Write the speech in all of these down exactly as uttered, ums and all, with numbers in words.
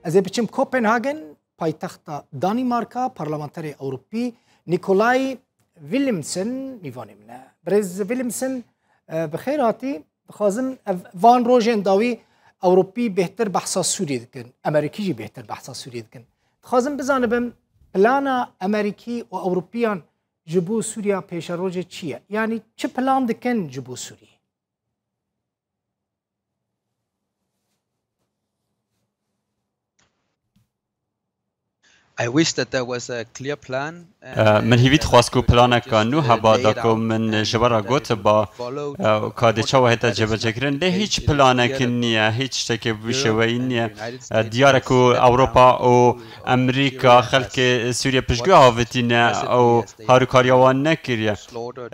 Ez ê biçim Kopenhagen, paytexta Danîmarka, parlamenterê Ewropî Nikolay Willemsen mîvanê min e. Birêz Willemsen, e, bi xêr hatî. Dixwazim ev, van rojên dawî Ewropî bêhtir behsa Sûriyê dikin, Amerîkî jî bêhtir behsa Sûriyê dikin. Dixwazim bizanibim, plana Amerîkî û Ewropiyan ji bo Sûriya pêşerojê çi ye? Yanî çi plan dikin ji bo Sûriyê? I wish that there was a clear plan, uh, Eh, min hîvî dixwast ku planeka nû heba da ku min ji we re gotiba, eh, ka dê çawa hête cêbecêkirin. Lê hîç planekî niye, hîç tiştekî bi vî şêweyî niye. Eh, diyar e ku Ewropa û Amerîka xelkê Sûriye piştgû avitîne û harûkariya wan nekiriye.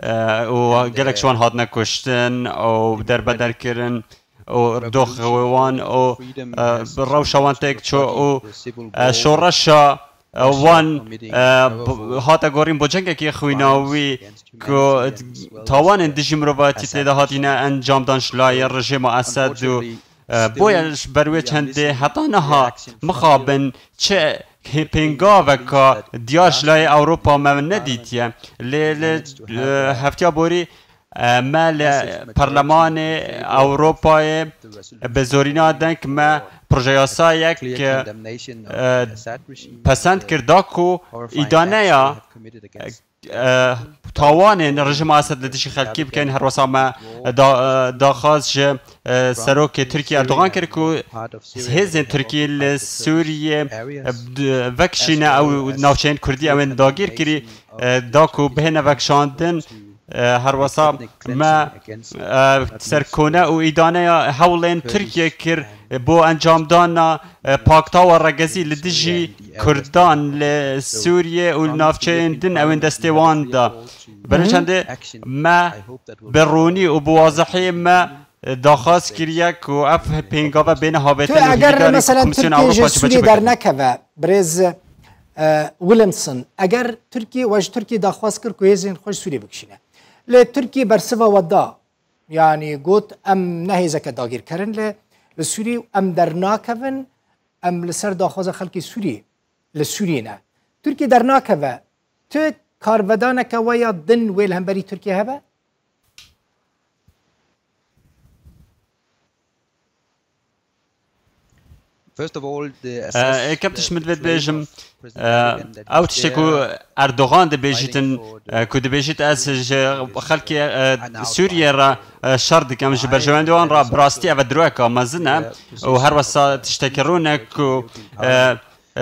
Eh, û gelek ji wan hatine kuştin û derbeder kirin û doxê wan û, eh, rewşa wan têk çû û, eh, şoreşa, eh, wan, eh, b-, hate gorîn bo cengekî xwînawî ku tawanên dijî mirovatî tê de hatîne encamdan ji layê rejîma Esed û, eh, boye ji ber wê çendê heta niha mixabin çi hê-, pêngaveka diyar ji layê Ewropa me nedîtiye. Lê li, eh, heftiya borî, eh, me li Perlemanê Ewropayê bi zorîna deng me projeyasayek, eh, pesend kir da ku îdaneya, eh, tawanên rejîma Esed li dijî xelkî bikin. Her wesa me da, eh, daxwaz ji, eh, Serokê Tirkiyê Erdogan kir ku hêzên Tirkî li Sûriyê, eh, d-, vekişîne ew navçeyên Kurdî ew ên dagîr kirî, eh, da ku bihêne vekişandin. Eh, her wesa me, eh, serkone û îdaneya hewlên Tirkiye kir bo encamdana, eh, pakta weregezî li dijî Kurdan li Sûriye û li navçeyên din ew ên destê wan de. Belê çendê me bi rûnî û bi wazihî me, eh, daxwaz kiriye ku ev pêngave bêne havêtin û eger hîvîdar in ku mesela Komisyona Tirkiye ji Ewropa Sûriyê cibecî bikin. Dernekeve, birêz, eh, Williamson, eger Tirkiye, we ji Tirkiye daxwaz kir ku hêzên xwe ji Sûriyê bikişîne. Lê Tirkiye bersiva we da, yanî got, em ne hêzeke dagîrker in li, li Sûriyê û em dernakevin, em li ser daxwaza xelkê Sûriyê, li Sûriyê ne. Tirkiye dernakeve, tu karvedaneke we ya din wê li hemberî Tirkiye hebe? First of all, the Eh, assess-, Êkem tişt min divê bêjim, eh, ew tiştê ku Erdogan dibêjîtin, eh, ku dibêjît ez ji xelkê, eh, Sûriyê re, eh, şer dikim, ji berjewendê wan re bi rastî ev e dirweka mezin e û her wesa tiştekî rûn e ku, eh,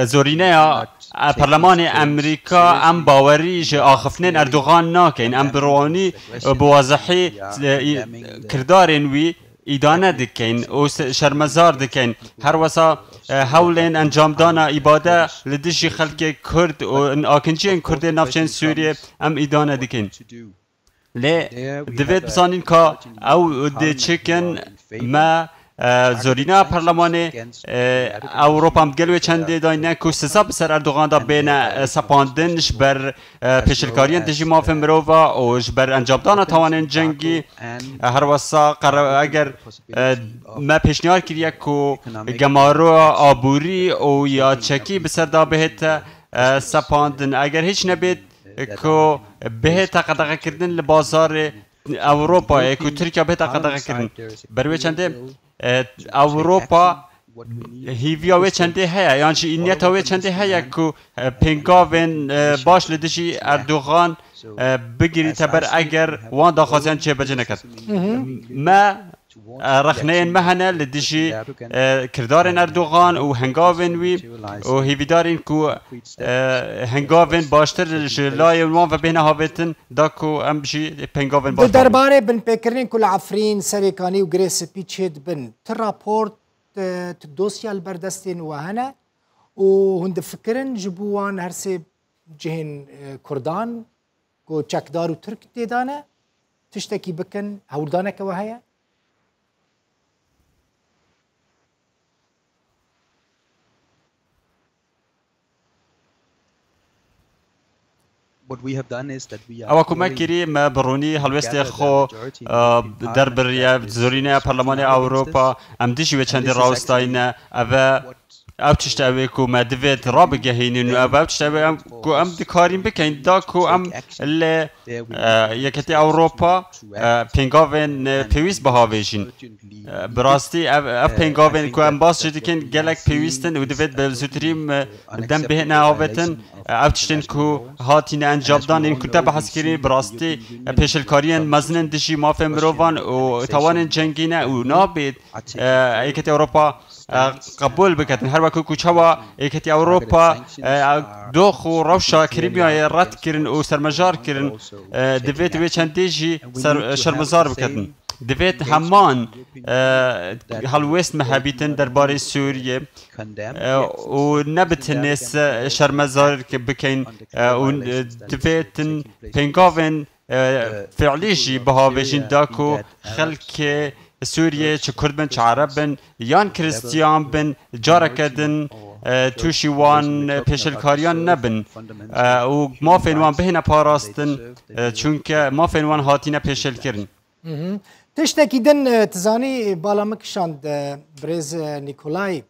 zorîneya, eh, Perlemanê Amerîka em bawerî ji axiftinên Erdogan nakin. Em bi ronî, eh, bi wazehî, eh, kirdarên wî îdane dikin û se-, şermezar dikin. Her wesa, e, hewlên encamdana îbade li dijî xelkê Kurd û akinciyên Kurdên navçeyên Sûriyê em îdane dikin. Lê divê bizanîn ka ew dê çi kin, me, e, zorîna perlemanê, e, Ewropa em digel wê çendê dayne ku siza bi ser Erdogan de bêne, e, sepandin ji ber e, pêşilkariyên dijî mafê mirova û ji ber encamdana tawanên cengî, e, her wesa qere-, eger, e, me pêşniyar kiriye ku gemaroya aborî û ya çekî bi ser de bihête, e, sepandin. Eger hîç nebêt, e, ku bihête qedexekirin li bazarê Ewropayê, ku Tirkiye bihête qedexekirin. Ber wê çendê, e, Ewropa hîviya wê çendê heye, yan jî niyeta wê çendê heye ku, e, pêngavên, e, baş li dijî Erdogan, e, bigirîte ber eger wan daxwaziyan cêbecê nekin. Me, e, rexneyên me hene li dijî, e, kirdarên Erdogan û hengavên wî û hêvîdarên ku, e, hengavên baştir ji layên wan ve bêhne havêtin da ku em jî pêngavên baş Di derbarê binpêkirinên ku li Efrîn, Serêkanî û Girê Spî çêdibin, ti raport, ti, ti dosya li ber destên we hene û hûn difikirin ji bo wan her sê cihên, e, Kurdan ku çekdar û Tirk tê de ne, tiştekî bikin, hewldaneke we heye? Ewa ku me kirî, me bi rûnî helwestê xwe, e, derbiriye, zorîneya Perlemanê Ewropa, em dijî wê çendê rawestayîne, ev e Ev tişt ew ê ku me divêt rabigehînin û ev, ev tişt ew ê em, ku em dikarîn bikeyn, da ku em li, e, Yeketî Ewropa, e, pêngavên, e, pêwîst bihavêjin. E, bi rastî ev, ev pêngavên ku em bas jî dikin gelek pêwîst in û divêt bi zûtirî, e, dem bihêne avêtin. E, ev tiştên ku hatine encamdan ên ku te behs kirî, bi rastî, e, pêşilkariyên mezin in dijî mafên mirovan û tawanên cengî ne û nabêt, e, Yeketî Ewropa, e, qebûl biketin. Her wekî ku çawa Yeketî Ewropa, e, dox û rewşa Krîmyayê red kirin û sermejar kirin, e, divêt wê çendê jî ser, şermezar biketin. Divêt heman, e, helwêst me hebîtin derbarê Sûriyê, e, û ne bi tenê se-, şermezar ke-, bikeyn, e, û, e, divêtin pêngavên, e, fiilî jî bihavêjin da ku xelkê Sûriyê, çi Kurd bin, çi Ereb bin, yan Kristiyan bin, careke din, e, tûşî wan, e, pêşilkariyan nebin, e, û mafên wan bihêne parastin, e, çunke mafên wan hatine pêşilkirin. Mhm. Tiştekî din, e, tu zanî, bala min kişand, e, birêz, e, Nîkolay.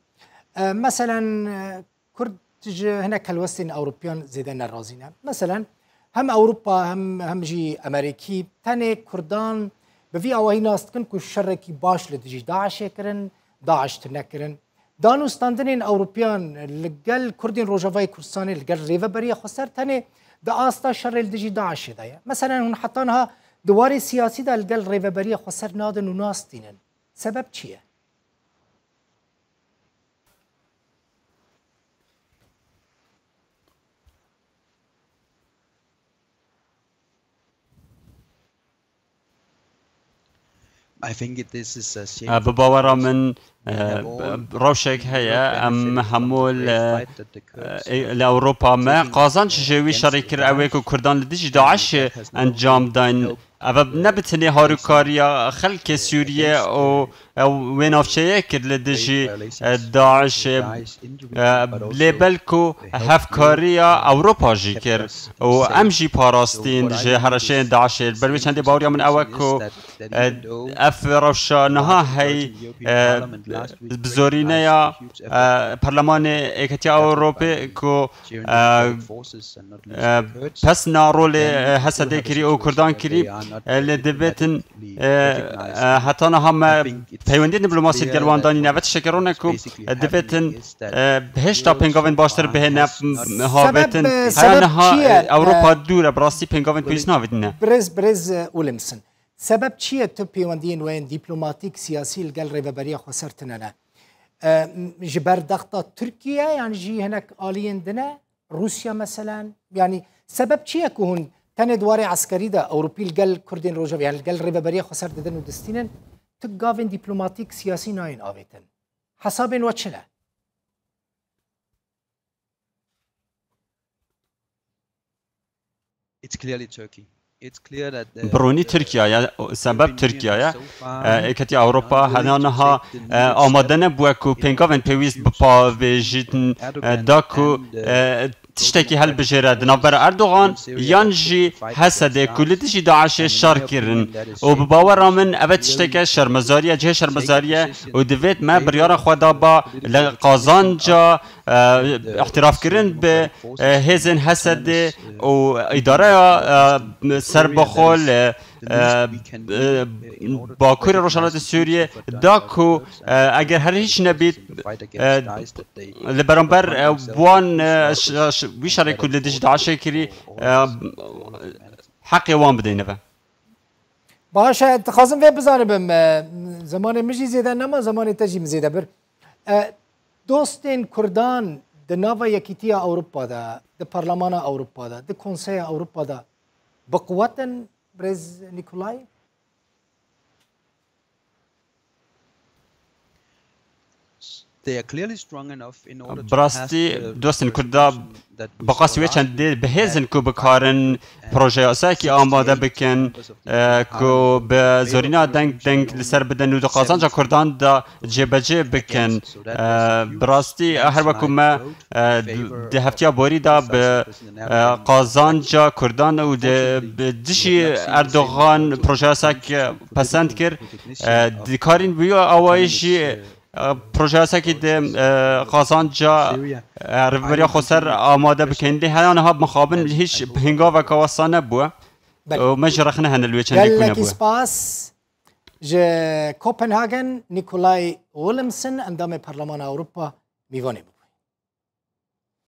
E, meselen, e, Kurd ji hinek helwestên Ewropiyan zêde nerazî ne. Meselen, hem Ewropa, hem, hem jî Amerîkî tenê Kurdan bi vî awahî nas dikin ku şerekî baş li dijî DAIŞê kirin, DAIŞ tune kirin. Danûstandinên Ewropiyan li gel Kurdên Rojavayê Kurdistanê, li gel Rêveberiya Xweser tenê di asta şerê li dijî DAIŞê de ye. Meselen, hûn heta niha di warê siyasî de li gel Rêveberiya Xweser nadin û nastînin. Sebeb çi ye? I think it, this is a shame. Bi bawera min, e, rewşek heye, em hemû li, e, li Ewropa me qazanc ji wî şerê kir, ew ê ku Kurdan li dijî DAIŞê encam dayn. Ev ne bi tenê harûkariya xelkê Sûriyê û, e, wê navçeyê kir li dijî, e, DAIŞê, e, lê belku hevkariya Ewropa jî kir û em jî parastîn ji hereşeyên DAIŞê. Ber wê çendê baweriya min ew e ku, e, ev rewşa niha hey, e, bi zorîneya, e, Perlemanê Êketiya Ewropê ku, e, e, pesna rolê, e, Hesedê kirî û Kurdan kirî, e, lê divêtin, e, e, heta niha me peywendiyên diplomasî digel wan danîne. Ev tiştekî rûne ku, e, divêtin, e, hêşta pêngavên baştir bihêne, m, havêtin. Heya niha, e, Ewropa dûr e, bi rastî pêngavên pêwîst navêtine. Birêz, birêz, e, Williamson. Sebeb çi ye tu peywendiyên we yên dîplomatîk, siyasî li gel Rêveberiya Xweser tune ne? E, ji ber dexta Tirkiye, yan jî hinek aliyên din e? Rûsya meselen? Yanî sebeb çi ye ku hûn tenê di warê eskerî de Ewropî li gel Kurdên Rojavayê, yani li gel Rêveberiya Xweser didin û distînin, tu gavên dîplomatîk, siyasî nayên avêtin? Hesabên we çi ne? It's clearly Turkey. It's clear that the, Bi ronî Tirkiye ye, sebeb Tirkiye ye. E, Êketiya Ewropa hena niha, e, amade nebûye ku pêngavên pêwîst bipavêjin, e, da ku, e, tiştekî helbijêre di navbera Erdogan yan jî Hesedê ku li dijî DAIŞê şer kirin. Û bi bawera min ev e tişteke şermezarî ye, cihê şermezarî ye û divêt me biryara xwe da ba li qazanca, e, îtirafkirin bi, e, hêzên Hesedê û îdareya, e, serbixwe li, e, e, Bakurê Rojhilatê Sûriyê da ku, e, eger her hiç nebît, e, li beramber, e, wan, e, ş-, ş-, wî şerê ku li dijî DAIŞê kirî, e, heqê wan bideyne ve. Baş e, dixwazim vê bizanibim, e, zemanê min jî zêde nema, zemanê te jî min zêde bir. E, dostên Kurdan di nava Yekîtiya Ewropa de, di Parlemana Ewropa de, di Konseya Ewropa de bi quwet in, Birêz Nîkolay? They are clearly strong enough in order to pass the resolution that we saw last week. Bi rastî dostên Kurda bi qasî wê çendê bi hêz in ku bikarin proje yasayekî amade bikin, e, ku bi zorîna deng deng li ser bidin û di qazanca Kurdan de cêbecê bikin. E, bi rastî, her wekî me, e, di heftiya borî de bi, e, qazanca Kurdan û di, bi dijî Erdogan proje yasayek pesend kir. E, dikarîn bi wî awayî jî E, projeyasekî di, e, qazanca, e, rêveberiya xweser amade bikin. Lê heyana ha mixabin hîç hingaveka wesa nebû. Belê. Û me jî rexne hene li wê çendê ku Gelekî nebû. Spas. Ji Copenhagen, Nikolay Willemsen, endamê Parlemana Ewropa, mîvanê bû.